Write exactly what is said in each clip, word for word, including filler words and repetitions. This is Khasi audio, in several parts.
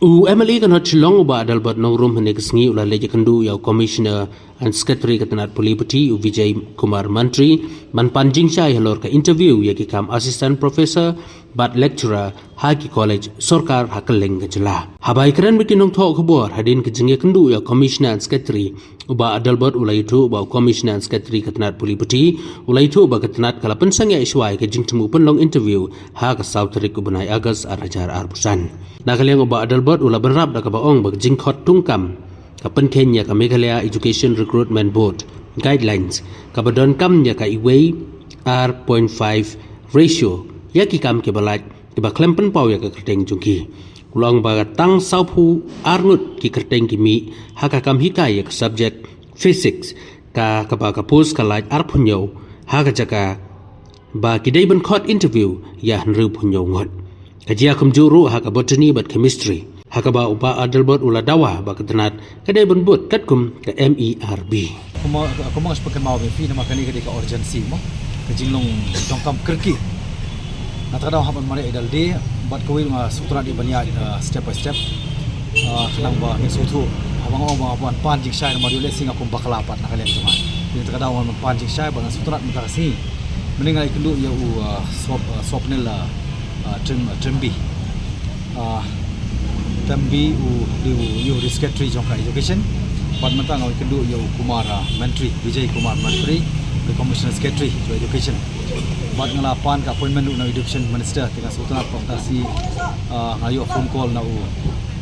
U MLA ka North Shillong u Bah Adelbert Nongrum hynne ka sngi u la leit ïakynduh ïa u Commissioner and Secretary ka tnat pule puthi u Vijay Kumar Mantri ban pan jingshai halor ka interview ïa ki kam Assistant Professor bad Lecturer ha ki college sorkar ha kylleng ka jylla. Haba ïakren bad ki nongthoh khubor hadien ka jingïakynduh ïa u Commissioner and Secretary, u Bah Adelbert u la ïathuh ba u Commissioner and Secretary ka tnat pule puthi u la ïathuh ba ka tnat ka la pynsangeh shuwa ïa ka jingthmu pynlong interview ha ka saw tarik u bnai August ar hajar arphew san. Na ka liang u Bah Adelbert u la bynrap da kaba ong ba ka jingkhot tungkam ka pynkheiñ ïa ka Meghalaya Education Recruitment Board Guidelines kaba donkam ïa ka iwei ar point five ratio ïa ki kam kiba lait kiba khlem pynpaw ïa ka kyrteng jong ki. U la ong ba tang sawphew ar ngut ki kyrteng ki mih ha ka kam hikai ïa ka subject Physics, ka kaba ka post ka lait arphew hynñiew ha ka jaka ba ki dei ban khot interview ïa hynriewphew hynñiew ngut. Ka jia kumjuh ruh ha ka Botany bad Chemistry, ha kaba u Bah Adelbert u la dawa ba ka tnat ka dei ban bud katkum ka MERB. Kumba, kumba nga shu pynkynmaw ïa phi, namar kane ka dei ka urgency mo, ka jinglong donkam kyrkieh. Nga ta ka daw hap ban mareh ïa lade bad kawei nga sngewtynnat ïa ban ïaid, uh, step by step. Uh, khnang ba ngin sngewthuh, haba nga ong ba nga ban pan jingshai namar ïoh lehse nga kum bakla pat na ka liang jong nga. Te nga ta ka daw nga ban pan jingshai bad nga sngewtynnat mynta ka sngi mynne nga la ïakynduh ïa u, uh, Swap, uh, Swapnil, uh, uh, Trem, uh, Trembi. Ah, Trembi u dei u, u Youth Secretary jong ka Education. Bad mynta nga ïakynduh ïa u Kumar, ah, Mantri, Vijay Kumar Mantri, u Commissioner Secretary jong Education. Bad nga la pan ka appointment ruh na u Education Minister, te nga sngewtynnat ba mynta ka sngi, ah, nga ïoh phone call na u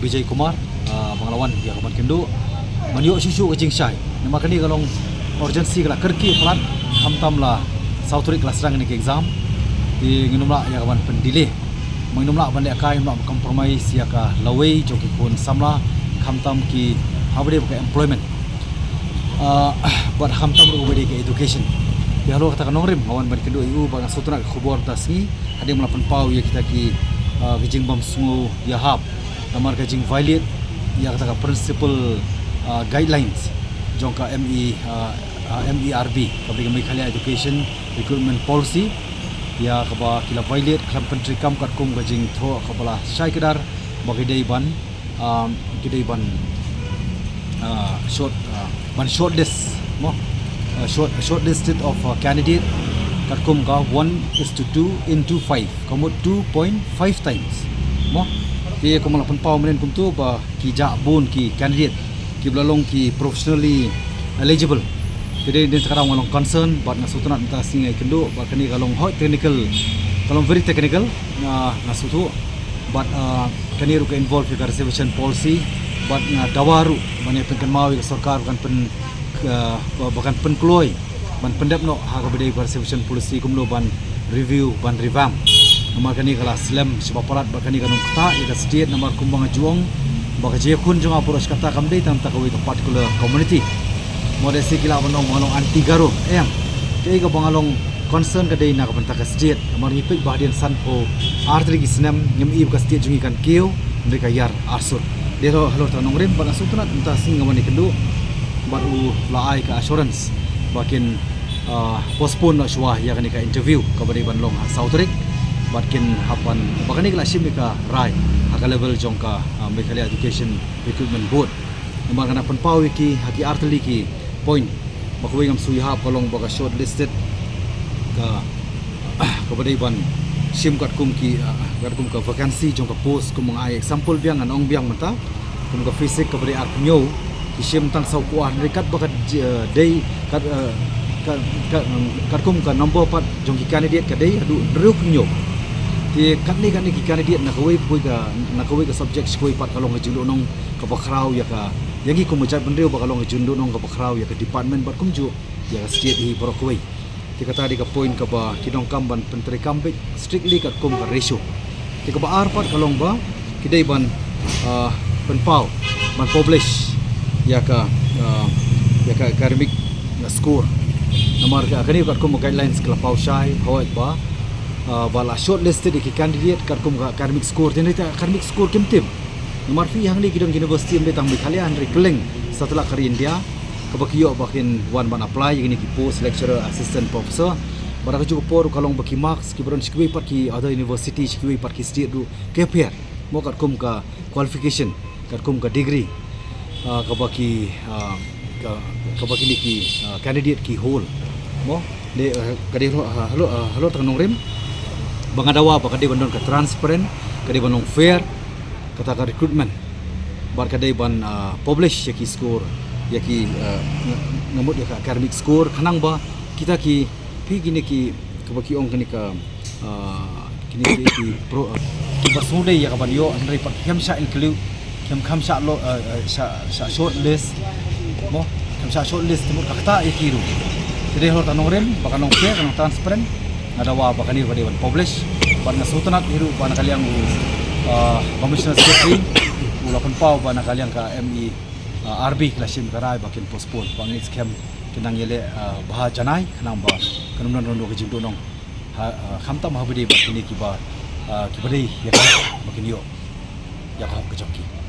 Vijay Kumar, ah, ba nga la wan ïa ka ban kynduh. Ban ïoh shuh shuh ka jingshai. Namar kane ka long urgency, ka la kyrkieh palat, khamtam la saw tarik ka la sdang kane ka exam. Te ngin ym lah ïa ka ban pyndelay. Ngin ym lah ban lehkai, ngin ym lah ban compromise ïa ka lawei jong ki khun samla, khamtam ki haba dei ka employment. Ah, bad khamtam ruh kaba dei ka education. Te halor kata ka nongrim nga wan ban kynduh ïa u bad nga sngewtynnat ka khubor mynta ka sngi. Hadien ba la pynpaw ïa kita ki, ah, ki jingbymsngew ïahap namar ka jing violate ïa kata ka principal, ah, guidelines jong ka ME, ah, ah, MERB, kaba dei ka Meghalaya Education Recruitment Policy, ïa kaba ki la violate, khlem pyntreikam katkum ka jingthoh kaba la shai kdar ba ki dei ban, um, ki dei ban, uh, short, uh, ban shortlist mo, uh, short, shortlisted of, uh, candidate katkum ka one is to two into five, ka mut two point five times mo. Te kumba la pynpaw mynnin kumto ba ki jah bun ki candidate kiba la long ki professionally eligible. Te dei, dei ta ka daw nga long concern bad nga sngewtynnat mynta ka sngi nga ïakynduh bad kane ka long hooid technical, ka long very technical, nga, nga sngewthuh. Bad, ah, kane ruh ka involve ïa ka reservation policy bad nga dawa ruh ban ïa pynkynmaw ïa ka sorkar ba kan pyn, ka, ba, ba kan pynkloi ban pyndep noh ha kaba dei ka reservation policy kumno ban review, ban revamp. Namar kane ka la slem shibun palat bad kane kan ym ktah ïa ka state namar kumba nga ju ong ba ka jingïakhun jong nga baroh shi katta kam dei tang da kawei ka particular community. Mo, lehse ki lah ban ong ba nga long anti Garo, em. Kaei kaba nga long concern ka dei na ka bynta ka state. Namar ngi peit ba hadien sanphew ar tylli ki snem ngim i ba ka state jong ngi kan kiew, hynrei ka ïar arsut. Dei halor, halor ta ka nongrim bad nga sngewtynnat mynta ka sngi nga wan ïakynduh bad u la ai ka assurance ba kin, ah, postpone noh shuwa ïa kane ka interview kaba dei ban long ha saw tarik. Bad kin hap ban, ba kane ka la shim ïa ka rai ha ka level jong ka, ah, Meghalaya Education Recruitment Board. Namar nga la pynpaw ïa ki ha ki ar tylli ki point. Ba kawei ngam shu ïahap ka long ba ka shortlisted, ka, kaba dei ban shim katkum ki, ah, katkum ka vacancy jong ka post, kum nga ai example biang, ngan ong biang mynta. Kum ka Physics kaba dei arphew hynñiew, ki shim tang sawphew ar, hynrei katba ka, eh, dei, kat, eh, ka, ka, em, katkum ka number pat jong ki candidate ka dei haduh hynriewphew hynñiew. Te katne katne ki candidate na kawei, kawei ka, na kawei ka subject shi kawei pat ka long ka jingduhnong kaba khraw ïa ka, ïa ngi kum ka jaitbynriew, ba ka long ka jingduhnong kaba khraw ïa ka department bad kumjuh ïa ka state hi baroh kawei. Te kata dei ka point kaba ki donkam ban pyntreikam beit strictly katkum ka ratio. Te kaba ar pat ka long ba ki dei ban, ah, pynpaw, ban publish ïa ka, ah, ïa ka academic score. Namar ka, kane katkum ka guidelines ka la paw shai, hooid ba, ah, ba la shortlisted ïa ki candidate katkum ka academic score. Te hynrei ta academic score kim tip. Namar phi, hangne ki don ki university ym dei tang Meghalaya, hynrei kylleng satlak ka ri India, kaba ki ïoh ba kin wan ban apply ïa kine ki post lecturer, assistant professor. Bad ha kajuh ka por ka long ba ki marks kiba don shi kiwei pat ki other university, shi kiwei pat ki state ruh ki appear. mo, katkum ka qualification, katkum ka degree, ah, kaba ki, ah, ka, kaba kine ki, ah, candidate ki hold, mo. Dei, ah, ka dei halor, ah, halor, ah, halor tang nongrim ba nga dawa ba ka dei ban don ka transparent, ka dei ban long fair kata ka recruitment, bad ka dei ban, ah, publish ïa ki score, ïa ki, ah, nga, nga mut ïa ka academic score, khnang ba kita ki, phi kine ki, kaba ki ong kane ka, ah, kine ki, ki pro, ah, kiba sngewdei ïa ka ban ïoh, hynrei pat kim shah include, kim, kim shah lo, ah, ah, shah, shah short list, mo, kim shah short list, te mut ka ktah ïa ki ruh. Te dei halor tang nongrim ba kan long fair, kan long transparent. Nga dawa ba kane ka dei ban publish, bad nga sngewtynnat hi ruh ba na ka liang u, ah, Commissioner Secretary u la pynpaw ba na ka liang ka M E, ah, R B ka la shim ka rai ba kin postpone, ba ngin skhem kin nang ïaleh, ah, bha janai, khnang ba kan ym don ruh ka jingduhnong ha, ah, khamtam ha ba dei ba kine kiba, ah, kiba dei ïa ka ba kin ïoh ïa ka hok ka jong ki.